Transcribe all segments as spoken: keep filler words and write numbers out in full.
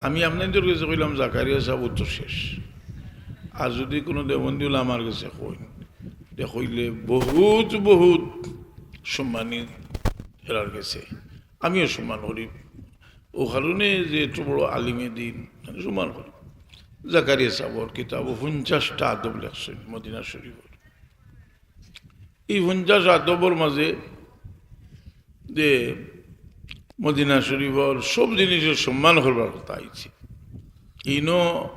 আমি আপনাইনতর গেছে কইলাম জাকারিয়া সাব অউ তো শেষ। আর যুদি কুনু দেওবন্দি উলামার গেছে কইন, তে কইলে বহুত বহুত সম্মানী এরার গেছে। আমিও সম্মান করি, অউ কারণে যে এত বড় আলিমে দিন, আমি সম্মান করি। জাকারিয়া সাবর কিতাবো পঞ্চাশটা আদব লেখছইন মদিনা শরীফর। ই পঞ্চাশ আদবর মাঝে যে মদিনা শরীফর সব জিনিসর সম্মান করবার কথা আইছে। ইনো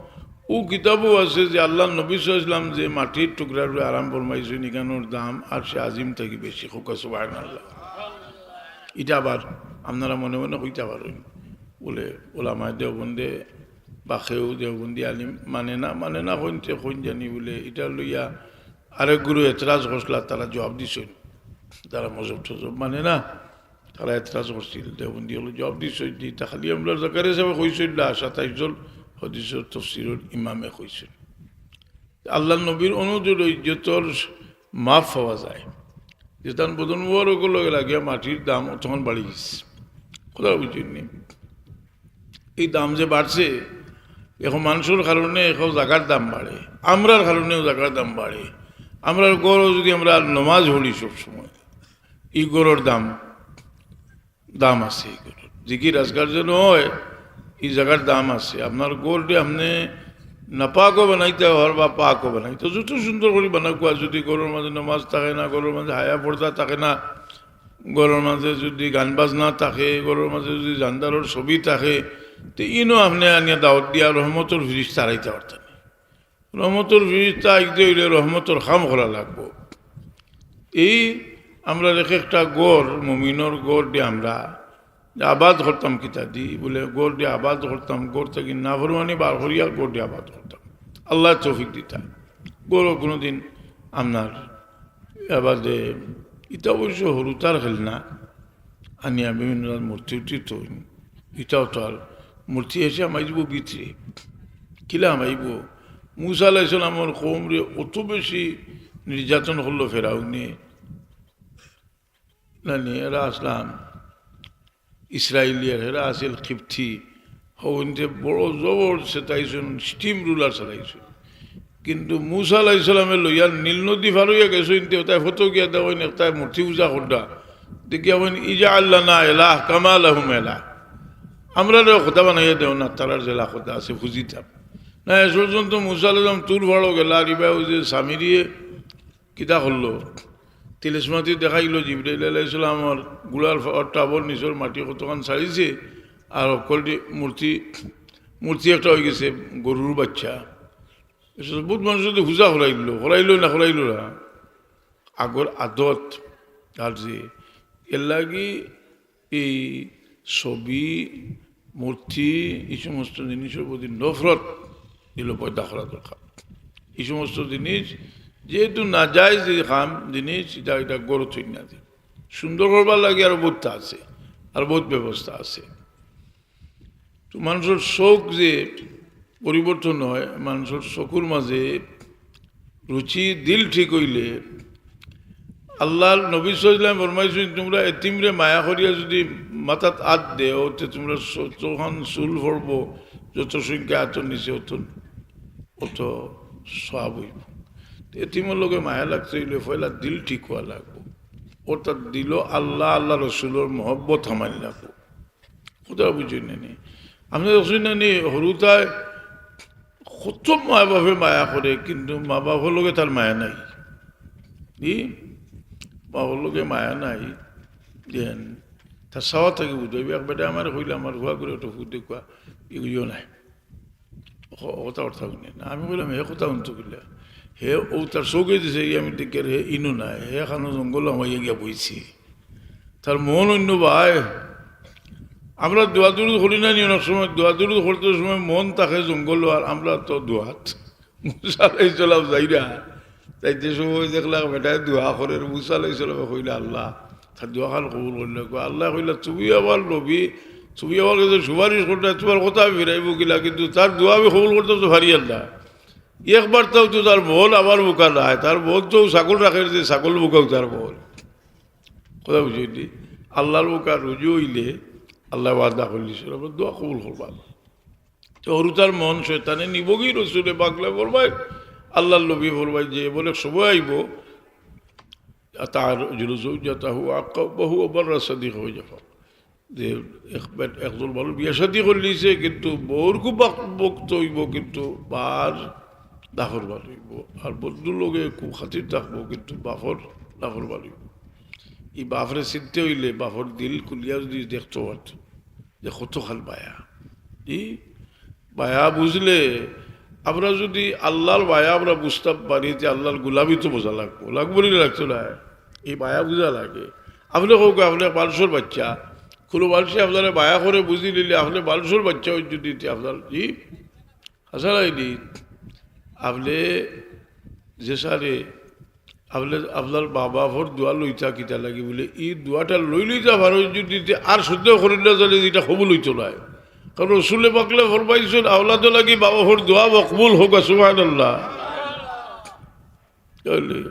অউ কিতাবো আছে যে আল্লার নবী সাল্লাল্লাহু আলাইহি ওয়াসাল্লাম যে মাটির টুকরার উপরে আরাম ফরমাইছইন, ইখানর দাম আরশে আজিম থাকি বেশি। কউক্কা সুবহানাল্লাহ। ইটা আবার আপনারা মনে মনে কইতা পারইন, বুলে ওলামায়ে দেওবন্দে বা কেউ দেওবন্দি আলিম মানে না, মানে না কইনতে কইন জানি বুলে ইটা লইয়া আরেকগুরে এতরাজ করছিলা, তারা জবাব দিছইন, তারা মজহব টজহব মানে না, তারা এতরাজ করছিল, দেওবন্দি অকলে জবাব দিছইন যে ইটা খালি আমরার জাকারিয়া সাবে কইছইন না, সাতাইশ জন হাদিসর তফসিরর ইমামে কইছইন। আল্লার নবীর অনুযায়ী ইজ্জতর মাপ পাওয়া যায়। যেতান বদন মুবারকর লগে লাগিয়া মাটির দাম অতখান বাড়ি গেছে। কথা বুঝছইন নি? ই দাম যে বাড়ছে, অখন মানষর কারণে অখন জাগার দাম বাড়ে, আমরার কারণেও জাগার দাম বাড়ে। আমরার ঘরো যুদি আমরা নমাজ পড়ি সব সময়, ই ঘরর দাম, দাম আছে ই ঘরর। জিকির আজকার যেন অয়, ই জাগার দাম আছে। আপনার ঘররে আপনে নাপাকও বানাইতা পারবা, পাকও বানাইতা, যত সুন্দর করি বানাউক্কা, যুদি ঘরর মাঝে নমাজ থাকে না, ঘরর মাঝে হায়া পর্দা থাকে না, ঘরর মাঝে যুদি গান বাজনা থাকে, ঘরর মাঝে যুদি জানদারর ছবি থাকে, তে ইনো আপনে আনিয়া দাওত দিয়া রহমতর ফিরিস্তা আইতা পারতা নায়। রহমতর ফিরিস্তা আইতে অইলে রহমতর কাম করা লাগবো। এই আমরার এক একটা ঘর, মুমিনর ঘররে আমরা যে আবাদ করতাম কিতা দি, বুলে ঘররে আবাদ করতাম, ঘর থাকি নাফরমানি বার করিয়া ঘররে আবাদ করতাম। আল্লায় তৌফিক দিতা। ঘরো কুনুদিন আপনার আবাদে, ইটা অবশ্য হুরুতার খেলনা, আনিয়া বিভিন্ন মূর্তি উর্তি থইন, ইটাও তো আর মূর্তি এসে হামাই দিবো ভিতরে, কিলা হামাই দিবো? মুসা আলাইহিস সালামর কওমরে অত বেশি নির্যাতন করলো ফেরাউনে, নানি, এরা আছলা ইসরাইলিয়ার, এরা আছিল কিপ্তি, হউনতে বড় জবর সেতাইছইন, steam roller চালাইছইন। কিন্তু মুসা আলাইহিস সালামে লইয়া নীল নদী পার অইয়া গেছইন, তে তাই ফটো গিয়া দেখইন, তাই মূর্তি পূজা কররা। দেখিয়া কইন, "ইজআল লানা ইলাহা কামা লাহুম ইলাহ।" আমরারেও খোদা বানাইয়া দেও না, তারার যেলা খোদা আছে, বুঝিতাম না। শেষ পর্যন্ত মুসা আলাইহিস সালাম তুর পাড়ো গেলা, আর ইবায় অউ যে সামিরিয়ে কিতা করলো? তিলেসমাতি দেখাইলো জিব্রাইল আলাইহিস সালামর গুড়ার ফ-, টাবর নিচর মাটি কতখান ছাড়িছে, আর হকলটি মূর্তি, মূর্তি একটা অইগেছে গরুর বাচ্চা। এসব বহুত মানুষ তো পূজা করাইলো, করাইলো না, করাইলো না। আগর আদত, আর যে এর লাগি এই ছবি, মূর্তি, এই সমস্ত জিনিসর প্রতি নফরত ইলো পয়দা করা দরকার। এই সমস্ত জিনিস যেহেতু নাজায়েজ এই কাম জিনিস, ইটা, ইটা ঘরো থইন না। সুন্দর করবার লাগি আরো বহুত আছে, আর বহুত ব্যবস্থা আছে। তো মানষর চউখ যে পরিবর্তন অয়, মানষর চকুর মাঝে রুচি, দিল ঠিক অইলে, আল্লার নবী সাল্লাল্লাহু আলাইহি ওয়াসাল্লাম ফরমাইছইন, "তুমরা এতিমরে মায়া করিয়া যুদি মাথাত আত দেও, তে তুমরার চ-, যতখান চুল পড়বো, যত সংখ্যা আতর নিচে, অত, অত সওয়াব অইবো।" তে এতিমর লগে মায়া লাগতে অইলে পয়লা দিল ঠিক অওয়া লাগবো, অর্থাৎ দিলো আল্লা, আল্লার রসুলর মহব্বত হামানি লাগবো। কথা বুঝছইন না নি? আপনে দেখছইন না নি, হুরুতায় কত মা বাপে মায়া করে, কিন্তু মা বাপর লগে তার মায়া নাই। কি? মা বাপর লগে মায়া নাই। দেন, তার চাওয়া থাকি বুঝাইবে। এক বেটায় আমারে কইলা, "আমার হুয়া করে একটা ফুট দেখবা, এগুলিও নাই।" হ-, কথা অর্থ হুনে না। আমি কইলাম, "হে কথা হুনতো কিলা?" হে অউ তার চউখে দিছে, আমি দেখিয়ার হে ইনো নাই, হে কানো জঙ্গলো হামাইয়া গিয়া বইছে। তার মন অইন্য বায়। আমরা দোয়া দুরুদ করি না নি অনেক সময়, দোয়া দুরুদ করতে সময় মন থাকে জঙ্গলো, আর আমরা তো দোয়াত। মুসা আলাইহিস সালাম যাইরা, যাইতে সময় দেখলা বেটায় দোয়া করের, মুসা আলাইহিস সালামে কইলা, "আল্লা, তার দোয়া খান কবুল করিলাও।" আল্লায় কইলা, "তুমি আমার নবী, তুমি আমার গেছে সুপারিশ কররায়, তুমার কথা আমি ফিরাইমু কিলা, কিন্তু তার দোয়া আমি কবুল করতাম তো পারিয়ার না। একবার তাও তো তার মন আমার মুখা নায়, তার মন তো ছাগল রাখের যে ছাগল মুখাউ তার মন।" কথা বুঝছইন নি? আল্লার মুখা রুজু অইলে আল্লায় ওয়াদা করিলিছইন, আমার দোয়া কবুল করবা। তো হুরুতার মন শয়তানে নিবগি, রসুলে পাকলে ফরমাইন, আল্লাহর নবী ফরমাইন যে এমন এক সময় আইবো, তার জুলু জৌজাতাহু আক্কা বাহু আবার রাসাদি হয়ে যাবো। যে এক বেট-, একজন মানুষ বিয়া শাদি করলিছে, কিন্তু বউর খুব বাক-, ভক্ত অইবো, কিন্তু বার নাফরমান অইবো। আর বন্ধুর লগে খুব খাতির থাকবো, কিন্তু বাফর নাফরমান অইবো। এই বাফরে চিনতে অইলে বাফর দিল খুলিয়া যদি দেখতো পারতো, যে কতখান মায়া। ই মায়া বুঝলে, আমরা যদি আল্লাহর মায়া আমরা বুঝতাম পারি, তে আল্লাহর গোলামি তো বোঝা লাগবো, লাগবো নি লাগতো না? এই মায়া বুঝা লাগে। আপনে কউক, আপনে মানুষর বাচ্চা, কোনো মানুষে আপনারে মায়া করে বুঝি নিলে, আপনে মানুষর বাচ্চা অইন যদি, তে আপনার, জি, হাছা নায়নি? আপনে যে সারে, আপনে আপনার মা বাফর দোয়া লইতা কিতা লাগি বুলে, ই দোয়াটা লই লইতা পারইন যদি, তে আর সন্দেহ করিন না জানি ইটা কবুল অইতো নায়। কারণ রসুলে পাকলে ফরমাইছইন, আওলাদর লাগি মা বাফর দোয়া মকবুল হোক, সুবহানাল্লাহ। তাইলে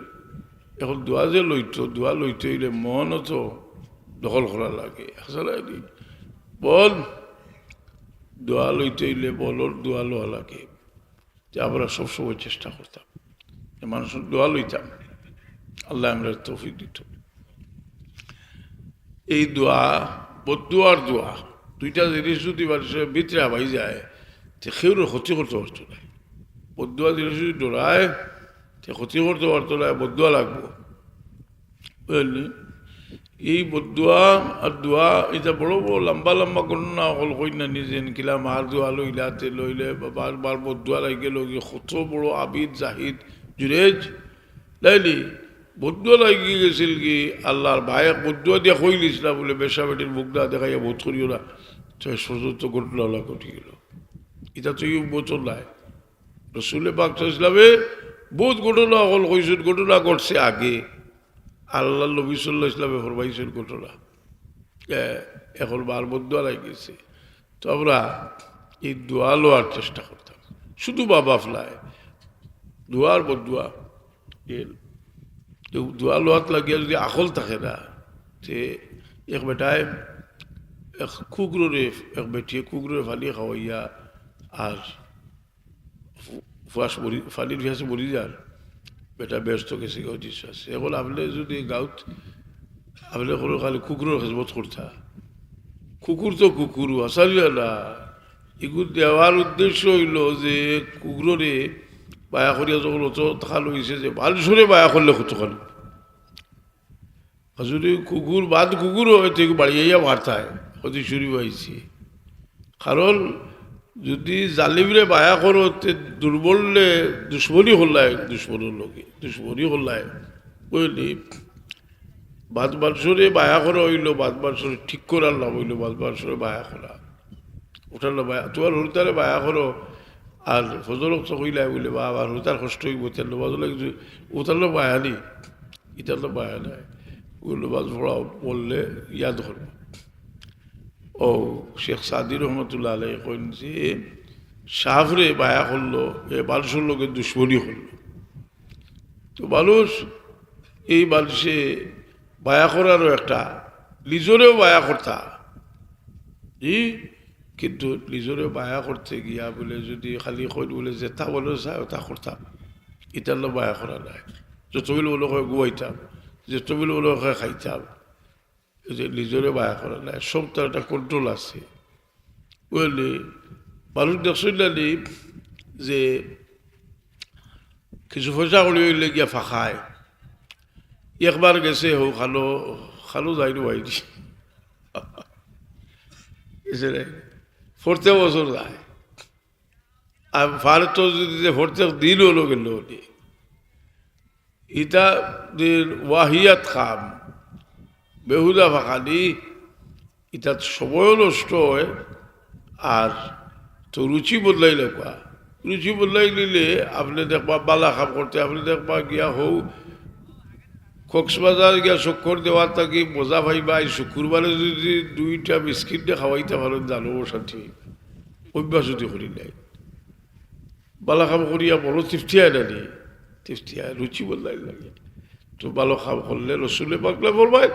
এখন দোয়া যে লইতো, দোয়া লইতে অইলে মনও তো দখল করা লাগে। আসলে কি, মন দোয়া লইতে অইলে মনর দোয়া লওয়া লাগে। যে আমরা সবসময় চেষ্টা করতাম যে মানুষর দোয়া লইতাম, আল্লায় আমরারে তৌফিক দিতো। এই দোয়া, বদদোয়ার দোয়া, দুইটা জিনিস যদি মানুষর ভিতরে হামাই যায়, তে কেউর ক্ষতি করতো পারতো নায়। বদদোয়া জিনিস যদি ডরায়, তে ক্ষতি করতো পারতো নায়, বদদোয়া লাগবো। বুঝলেন? এই বদদোয়া আর দোয়া, ইটা বড় বড় লম্বা লম্বা ঘটনা অকল কইন না নি, যেন কিলা মার দোয়া লইলা, তে লইলে বা-, বারবার বদদোয়া লাগি গেল, কত বড় আবিদ জাহিদ জুরেজ লাইলি বদদোয়া লাগি গেছিল কি, আল্লাহর বায়ে বদদোয়া দিয়া কইলিছলা বুলে, বেশ্যা বেটির মুখ না দেখাইয়া বউত করিও না। তো শেষ পর্যন্ত ঘটনা অলা ঘটি গেল। ইটা তো এই উম্মতর নায়। রসুলে পাক সাল্লাল্লাহু আলাইহি ওয়াসাল্লামে বউত ঘটনা অকল কইছইন, ঘটনা ঘটছে আগে। আল্লাহর নবী সাল্লাল্লাহু আলাইহি ওয়াসাল্লামে ফরমাইছইন ঘটনা। এ, এখন মার বদদোয়া লাগি গেছে। তো আমরা এই দোয়া লওয়ার চেষ্টা করতাম। শুধু মা বাফ নায়, দোয়ার বদদোয়া। এ, তো দোয়া লওয়াত লাগিয়া যদি আখল থাকে না, তে এক বেটায় এক কুকুররে, এক বেটিয়ে কুকুররে পানি খাওয়াইয়া আর ফু-, ফুয়াস মরি, পানির পিয়াসে মরি যার, বেটা বেহেস্তো গেছে গা, অত বিশ্বাস। এখন আপনে যদি গাউত, আপনে কোনো খালি কুকুরর খেজমত করতা, কুকুর তো কুকুর, হাছা নায়নি? ইগু দেওয়ার উদ্দেশ্য অইলো যে কুকুররে মায়া করিয়া যখন অত খাল অইছে যে মানুষরে মায়া করলে কতখান। আর যদি কুকুর বাদ কুকুর অয়, তে বাড়ি আইয়া মারতায়, কতি চুরি পাইছে। কারণ যদি জালিমরে মায়া করো, তে দুর্বলরে দুশমনি করলায়, দুশমনর লগে দুশমনি করলায়। বুঝলি? বাদ মানুষরে মায়া করা অইলো, বাদ মানুষরে ঠিক করার নাম অইলো বাদ মানুষরে মায়া করা। ওটার নাম মায়া। তুমার হুরুতারে মায়া করো, আর ফজর ওয়াক্ত কইলায় বুলে, বা আমার হুরুতার কষ্ট অইবো, তে নমাজও লাগি, ওটার নাম মায়া নি। ইটা তো মায়া নায়। ও নমাজ পড়া বললে ইয়াদ করবো। ও শেখ সাদি রহমতুল্লাহ আলাইহি কইন যে সাফরে মায়া করলো, এ মানুষর লগে দুশমনি করলো। তো মানুষ, এই মানুষে মায়া করারও একটা, নিজরেও মায়া করতা। জি, কিন্তু নিজরে মায়া করতে গিয়া বুলে যদি খালি কইন বুলে যেটা মনে চায় ওটা করতাম, ইটার নাম মায়া করা নায়। যত বিল মনে কয় ঘুমাইতাম, যত বিল মনে কয় খাইতাম, এই যে নিজরে মায়া করা নায়, সব তার একটা control আছে। বুঝলি, মানুষ দেখছইন না নি যে কিছু পয়সা করি অইলে গিয়া ফাঁকায়, একবার গেছে হউ খালো, খালো যাইরু বাইরি। গেছে রে, প্রত্যেক বছর যায়। আর ফারে তো যদি যে প্রত্যেক দিন অইলো গেল নি। ইটা যে ওয়াহিয়াত কাম, বেহুদা ফাঁকানি, ইটাত সময়ও নষ্ট অয়, আর তো রুচি বদলাই লাগবা। রুচি বদলাই নিলে আপনে দেখবা বালা কাম করতে, আপনে দেখবা গিয়া হউ কক্সবাজার গিয়া চক্কর দেওয়ার থাকি মজা পাইবা। এই শুক্রবারে যদি দুইটা মিসকিনরে খাওয়াইতা পারইন, জানো অশান্তি অভ্যাস যদি করি নাই। বালা কাম করিয়া বড় তৃপ্তি অয় না নি? তৃপ্তি অয়, রুচি বদলাই লাগে। তো বালা কাম করলে রসুলে পাকলে ফরমাইন,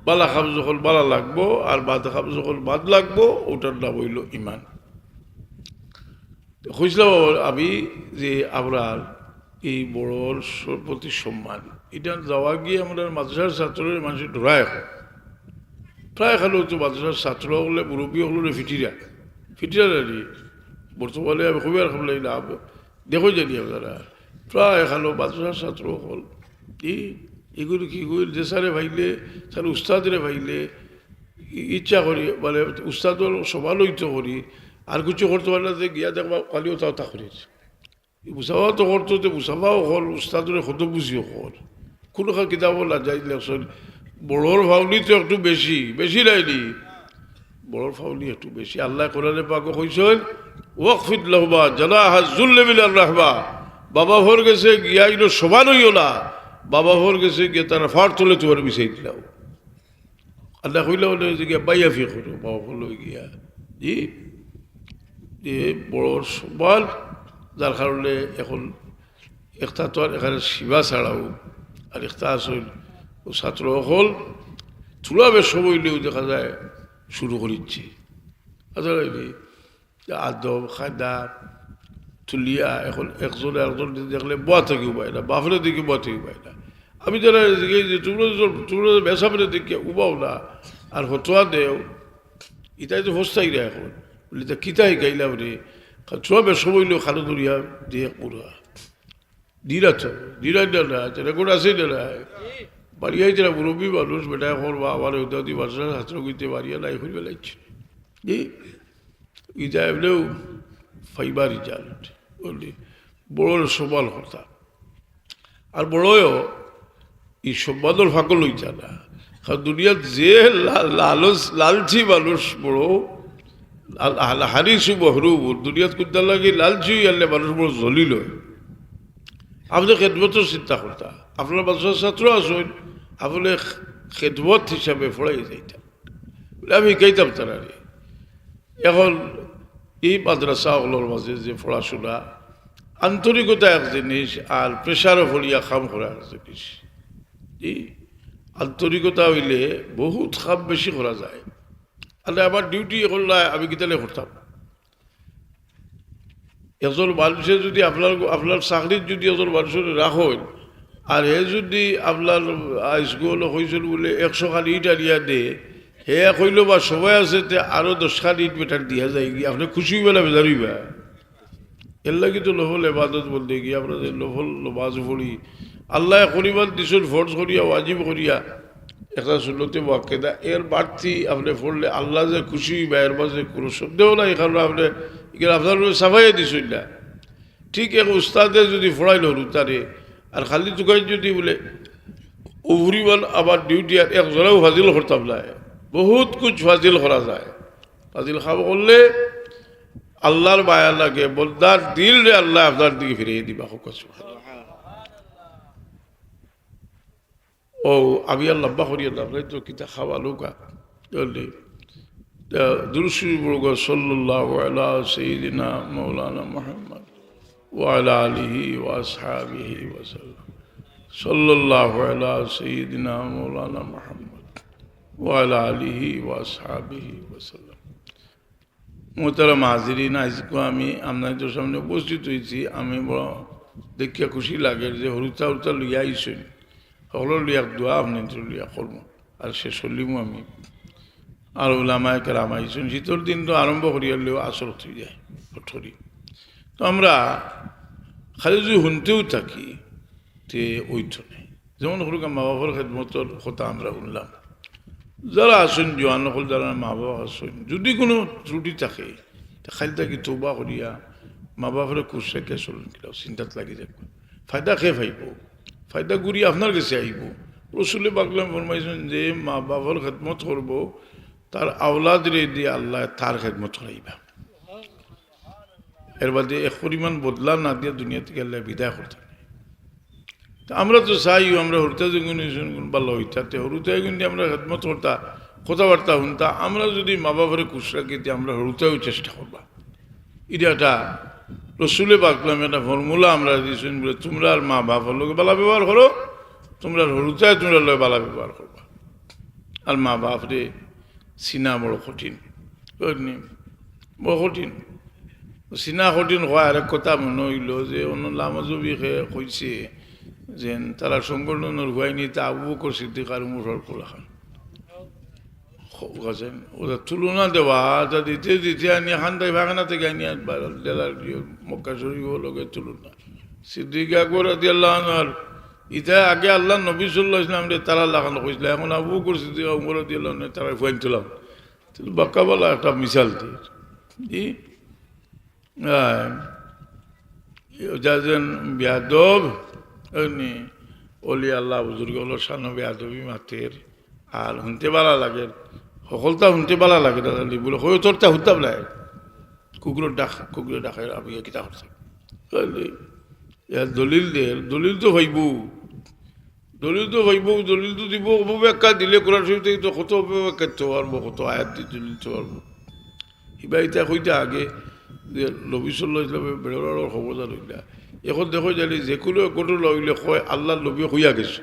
বালা কাম যখন বালা লাগবো আর বাদ কাম যখন বাদ লাগবো, ওটার নাম অইলো ইমান। কইছিলাম আমি যে আমরার এই বড়র স-, প্রতি সম্মান, ইটা যাওয়া গিয়া আমরার মাদ্রাসার ছাত্ররে মানষে ডরায়। প্রায় খালি তো মাদ্রাসার ছাত্র অকলে মুরব্বি অকলরে ফিটিরা, ফিটিরা জানি। বর্তমানে আমি খুবই আর খাবলাই না, দেখো জানি আপনারা, প্রায় খালো মাদ্রাসার ছাত্র অকল। ই, এগুলো কি কইল যে স্যারে পাইলে, স্যার উস্তাদরে পাইলে, ই-, ইচ্ছা করি, মানে, উস্তাদর সমালোচিত করি, আর কিছু করতে পারে না, যে গিয়া দেখবা, খালি ওটাও তা করির। মুসাফা তো করতো, তো মুসাফাও কর, উস্তাদরে কত বুঝিও কর। কোনো খা-, কিতাবও না যাই লেকশন, বড়র ফাউলি তো একটু বেশি, বেশি নাইনি? বড়র ফাউলি একটু বেশি। আল্লাহ কোরআনে পাকো কইছইন, "ওয়াকফিদ লাহুমা জানাহা যুল্লি মিনার রাহমা।" বাবা ফর গেছে গিয়া ইনো সমান হইও না, বাবা ফর গেছে গিয়া তারা ফার তলে তোমার বিছাই দিলাও। আল্লাহ কইলা বলে যে গিয়া বাইয়া ফি করো, বাবা ফর লই গিয়া। জি, যে বড়র সম্মান, যার কারণে এখন একটা তো আর এখানে শিবা ছাড়াও, আর একটা আসল ও ছাত্র অকল থুড়া বেশ সময় হইলেও দেখা যায় শুরু করিচ্ছে। আচ্ছা, এই যে আদব, কায়দা, তুলিয়া এখন একজনে একজন দেখলে বয়া থাকি উপায় না, বাপরে দেখি বয়া থাকি উপায় না। আমি যারা এই যে তোমরা যে, তোমরা যে বেসামনে দেখি উবাও না, আর ফতোয়া দেও, ইটাই তো ফস্তাই না এখন। বলি, "তা কিতাই গাইলাম রে?" কারণ তোমরা বেশ সময় হইলেও খালো দরিয়া দিয়ে পুরা। দিরা তো, দিরা না, না, এটা কোন আছে না, না। বাড়ি আইতে না, মুরব্বী মানুষ, বেটা এখন বা আমার ওইটা দি বাচ্চা ছাত্র কইতে পারিয়া নাই, হইবে লাগছে। জি, ইটা এমনিও ফাইবার রেজাল্ট, বুঝলি? বড় সমান কথা। আর বড়ও এই সম্মানর ফাঁকল হইতা না। কারণ দুনিয়াত যে লা-, লালচ, লালচি মানুষ বড়, আল-, আল-, হারিসু মহরুম, দুনিয়াত কুদ্দার লাগে লালচি হইয়ালে মানুষ বড় জলিল হয়। আপনি খেদমতর চিন্তা করতা, আপনার মাদ্রাসার ছাত্র আছইন, আপনি খেদমত হিসাবে পড়াই যাইতা। বলে, "আমি শিখাইতাম তারারে।" এখন এই মাদ্রাসা অকলর মাঝে যে পড়াশোনা, আন্তরিকতা এক জিনিস, আর প্রেশারও পড়িয়া কাম করা এক জিনিস। এই আন্তরিকতা হইলে বহুত কাম বেশি করা যায়। আর আমার ডিউটি এখন না, আমি কিতালে করতাম। একজন মানুষে যদি আপনার, আপনার চাকরিত যদি একজন মানুষরে রাখইন, আর হে যদি আপনার স্কুল কইছইন বলে একশো খান ইট আনিয়া দে, হে কইল বা সময় আছে, তে আরো দশ খান ইট বেটার দিয়া যায় কি, আপনি খুশি হইবা না বেজার হইবা? এর লাগি তো নফল এবাদত বলতে কি, আমরা যে নফল নমাজ পড়ি, আল্লাহ পরিমাণ দিছইন ফরজ করিয়া, ওয়াজিব করিয়া, একটা সুন্নতে মুআক্কাদা, এর বাড়তি আপনি পড়লে আল্লাহ যে খুশি হইবা, এর মাঝে কোনো সন্দেহ নাই। কারণ আপনি এখানে আপনার উপরে চাপাইয়া দিছইন না। ঠিক এক উস্তাদে যদি পড়াইল হুরুতারে, আর খালি তুকাই যদি বলে, "ও পরিমাণ আমার ডিউটি আর এক জনাও ফাজিল করতাম না।" বহুত কিছু ফাজিল করা যায়। ফাজিল কাম করলে আল্লাহর মায়া লাগে, বন্দার দিলরে আল্লাহ আপনার দিকে ফিরিয়ে দিবা। হোক সুবহানাল্লাহ। ও, আমি আর লম্বা করিয়া না, নাই তো কিতা খাওয়া লোকা। বুঝলি? তা দুরূদ শরীফ পড়ুক, সাল্লাল্লাহু আলা সাইয়্যিদিনা মাওলানা মুহাম্মদ ওয়া আলা আলিহি ওয়া আসহাবিহি ওয়া সাল্লাম। সাল্লাল্লাহু আলা সাইয়্যিদিনা মাওলানা মুহাম্মদ ওয়া আলা আলিহি ওয়া আসহাবিহি ওয়া সাল্লাম। মোহতারাম হাজিরিন, আইজকু আমি আপনাইন্তর সামনে উপস্থিত হইছি, আমি বড় দেখিয়া খুশি লাগের যে হুরুতা হুরুতা লইয়া আইছইন, হকলর লইয়া এক দোয়া আপনাইন্তর লইয়া করমু, আর শেষ করলিমু আমি। আর উলামায়ে কেরাম আইছইন, শীতর দিন তো আরম্ভ করিয়া লইয়া আসর অই যায়, কঠোরি। তো আমরা খালি যদি হুনতেউ থাকি, তে অইতো নায়। যেমন করুক, মা বাপর খেদমতর কথা আমরা হুনলাম। যারা আছইন, জোয়ান অকল, যারা মা বাপ আছইন, যদি কোনো ত্রুটি থাকে, তে খালি থাকি তওবা করিয়া মা বাপরে খুশ রাখিয়া চলন কিলা, চিন্তাত লাগি যাইবা। ফায়দা কে পাইবো? ফায়দা ঘুরি আপনার গেছে আইবো। রসুলে পাকলাম ফরমাইছইন যে মা বাপর খেদমত করবো, তার আওলাদরে দিয়া আল্লায় তার খেদমত করাইবা। এর বাদে এক পরিমাণ বদলা না দিয়া দুনিয়া থাকি আল্লায় বিদায় করতা নায়। তে আমরা তো চাইও, আমরা হুরুতা যেগুন ভালা অইতা, তে হুরুতা এগুন দিয়া আমরা খেদমত করতা, কথাবার্তা হুনতা, আমরা যদি মা বাপরে খুশ রাখি, তে আমরা হুরুতায়ও চেষ্টা করবা। ইটা একটা রসুলে পাকলাম একটা ফর্মুলা আমরা দিছইন বলে, "তুমরার মা বাপর লগে ভালা ব্যবহার করো, তুমরার হুরুতায় তুমরার লগে ভালা ব্যবহার করবা।" আর মা বাপরে চিনা বড় কঠিন, বুঝছনি? বড় কঠিন। সিনা কঠিন কওয়া আরেক কথা মনো অইলো যে অনো লামাজবি কইছে যে তারা সংগঠনর হুয়াইনি তা আবু বকর সিদ্দিক আর উমর ফারুক লাখান। খ-, গেছেন। ওরা তুলনা দেওয়া, তা দিতে দিতে আনি খান্দাই ফাখানা থাকি আনি আর বা-, দেলার দিয়ে মক্কা শরীফ লগে তুলনা। সিদ্দিক আকবর রাদিয়াল্লাহু আনহু আর ইতা আগে আল্লাহর নবী সাল্লাল্লাহু আলাইহি ওয়াসাল্লামরে তারা লাখান কইছিল, এখন আবু বকর সিদ্দিক, উমর রাদিয়াল্লাহু আনহু তারা হুয়াইন তুলাম। তো বাক্কা বালা একটা মিসাল দিয়ে। জি? আহ, যাজন বেয়াদব, এমনি অলি আল্লাহ বুজুর্গ অকলর শানো বেয়াদবি মাতের, আর হুনতে বালা লাগের, হকলতা হুনতে বালা লাগের, দাদা লি বলে, "কই তোরতা হুনতাম নায়।" কুকুরর ডাক, কুকুরর ডাকে আমি কিতা করতাম? বুঝলি? ইয়া দলিল দের, দলিল তো পাইবো। দলিল তো পাইবো, দলিল তো দিবো, অপব্যাখ্যা দিলে কোরআন শরীফ থাকি তো কত অপব্যাখ্যা দিতে পারবো, কত আয়াত দি দলিল দিতে পারবো। ইবা ইতা কইতা আগে যে নবী সাল্লাল্লাহু আলাইহি ওয়াসাল্লামে বেড়ানোর খবরদার অইলা। এখন দেখো জানি যে কোনো ঘটনা অইলে কয় আল্লাহর নবী কইয়া গেছে।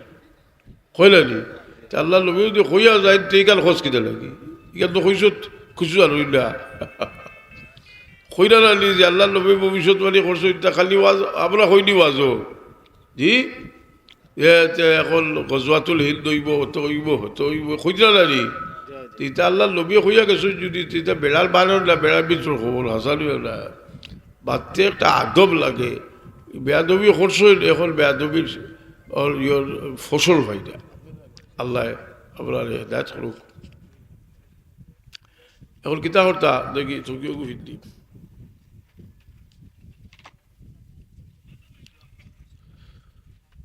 কইলা নি? তে আল্লাহর নবী যদি কইয়া যায়, তে ইখান খোঁজ কিতা লাগি? ইখান তো কইছত কিছু জানোই না। কইলা না নি যে আল্লাহর নবী ভবিষ্যৎবাণী করছে, ইটা খালি ওয়াজ, আমরা কইনি ওয়াজও। জি? এ, তে এখন গজওয়াতুল হিন্দ অইবো, অত অইবো, অত অইবো, কইলা না নি? তে ইটা আল্লাহর নবী কইয়া গেছে যদি, তে ইটা বেড়ার বানর না, বেড়ার ভিতর খবর, হাসান অইবো না। বাদতে একটা আদব লাগে। বেয়াদবি করছইন, এখন বেয়াদবির অর ইয়র ফসল পাইরা। আল্লাহ আপনারে হেদায়েত করুক। এখন কিতা করতা দেখি, চকিও গুফির দি।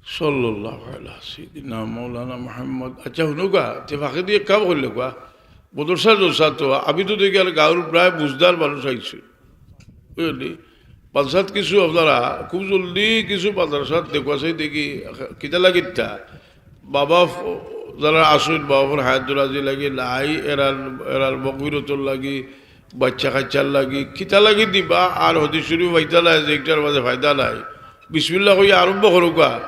সাল্লাল্লাহু আলা সাইয়্যিদিনা মাওলানা মুহাম্মদ। আচ্ছা, হুনুকা, তে ফাঁকে দিয়ে কাম করলে কুয়া? মাদ্রাসা জলসা তো, আমি তো দেখি আর গাঁওর প্রায় বুঝদার মানুষ আইছে। বুঝলি? মাদ্রাসাত কিছু আপনারা খুব জলদি কিছু মাদ্রাসাত দেখবা চাই দেখি, কিতা লাগিতা? বাবা ফ-, যারা আসইন, বাবা ফোর হায়াত দরাজি লাগি নাই, এরার, এরার মগফিরতর লাগি, বাচ্চা কাচ্চার লাগি, কিতা লাগি দিবা, আর হাদিস শরীফ পাইতা নাই, যে একটার মাঝে ফায়দা নাই। বিসমিল্লাহ কইয়া আরম্ভ করুকা।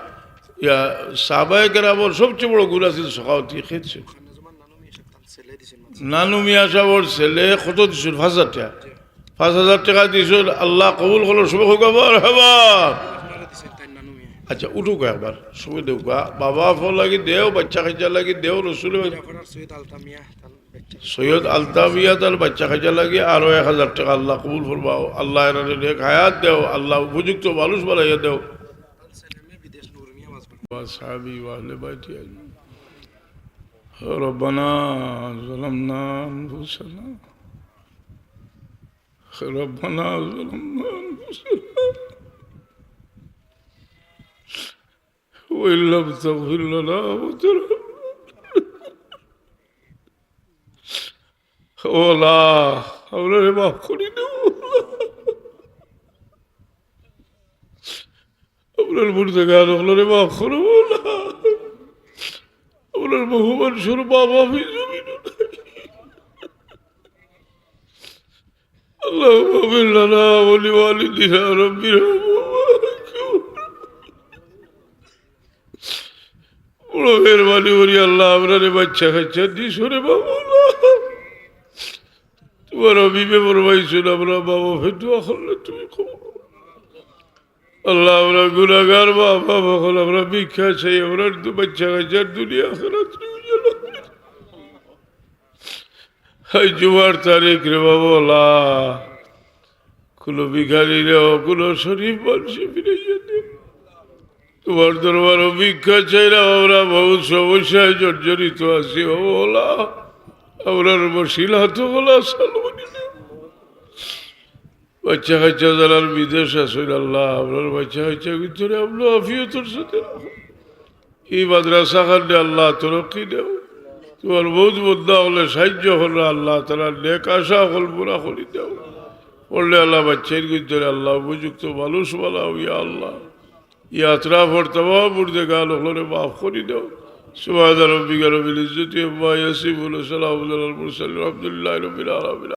ইয়া, সাহাবায়ে কেরামর সবচেয়ে বড় গুণ আছিল সখাওয়াতি খেয়েছে। নানু মিয়া সাহেবর ছেলে কত দিছইন? পাঁচ হাজার টাকা। পাঁচ হাজার টাকা দিছইন, আল্লাহ কবুল করো, সবে কউকা মারহাবা। আচ্ছা, উঠুকা একবার, সবে দেউকা, বাবা ফোর লাগি দেও, বাচ্চা কাচ্চার লাগি দেও, রসুল সৈয়দ আলতামিয়া তার বাচ্চা কাচ্চার লাগি আরো এক হাজার টাকা, আল্লাহ কবুল ফরমাও, আল্লাহ এরারে নেক হায়াত দেও, আল্লাহ উপযুক্ত মানুষ বানাইয়া দেও। وأصحابه وأهل بيته أجمعين. ربنا ظلمنا أنفسنا. ربنا ظلمنا أنفسنا وإن لم تغفر لنا وترحمنا. ও আল্লাহ, আমরারে মাফ করি দেও। আমরার মুর্দেগান অকলরে মাফ করো আল্লাহ। আমরার বহু মানুষর মা বাপ এই জমিনো নাই। اللهم اغفر لنا ولوالدينا رب ارحمهما كما ربياني صغيرا. বড় মেহেরবানি করি আল্লাহ, আমরারে বাচ্চা কাচ্চা দিছো রে বাবা আল্লাহ। তোমার হাবিবে ফরমাইছইন, আমরা মা বাপে দোয়া করলে তুমি কবুল করো। আল্লাহ, আমরা গুনাহগার মা বাপ অকল, আমরা ভিক্ষা চাই, আমরার বাচ্চা কাচ্চার দুনিয়া আখিরাত তুমি জানো। এই জুমার তারিখ রে বাবা, আল্লাহ, কোনো ভিখারিরে, কোনো শরীফ মানুষে ফিরাইয়া দেও। তোমার দরবারো ভিক্ষা চাইলাম, আমরা বহুত সমস্যায় জর্জরিত আছি, বাবা, আল্লাহ, আমরার মুশকিলাত অকল আসান করি দেও। বাচ্চা কাচ্চা যারার বিদেশ আছইন, আল্লাহ, আমরার বাচ্চা কাচ্চার ভিতরে আমন আফিয়তর সাথে রাখো। এই মাদ্রাসা খানরে আল্লাহ তরক্কি দেও। তোমার বহুত বন্দা অকলে সাহায্য করো আল্লাহ, তারার নেক আশা অকল পুরা করি দেও। পড়লে আল্লাহ বাচ্চাইন ভিতরে আল্লাহ উপযুক্ত মানুষ বানাও, ইয়া আল্লাহ। এই আতরাফর তামাম মুর্দেগান অকলরে মাফ করি দেও। سبحان ربك رب العزة عما يصفون وسلام على المرسلين والحمد لله رب العالمين.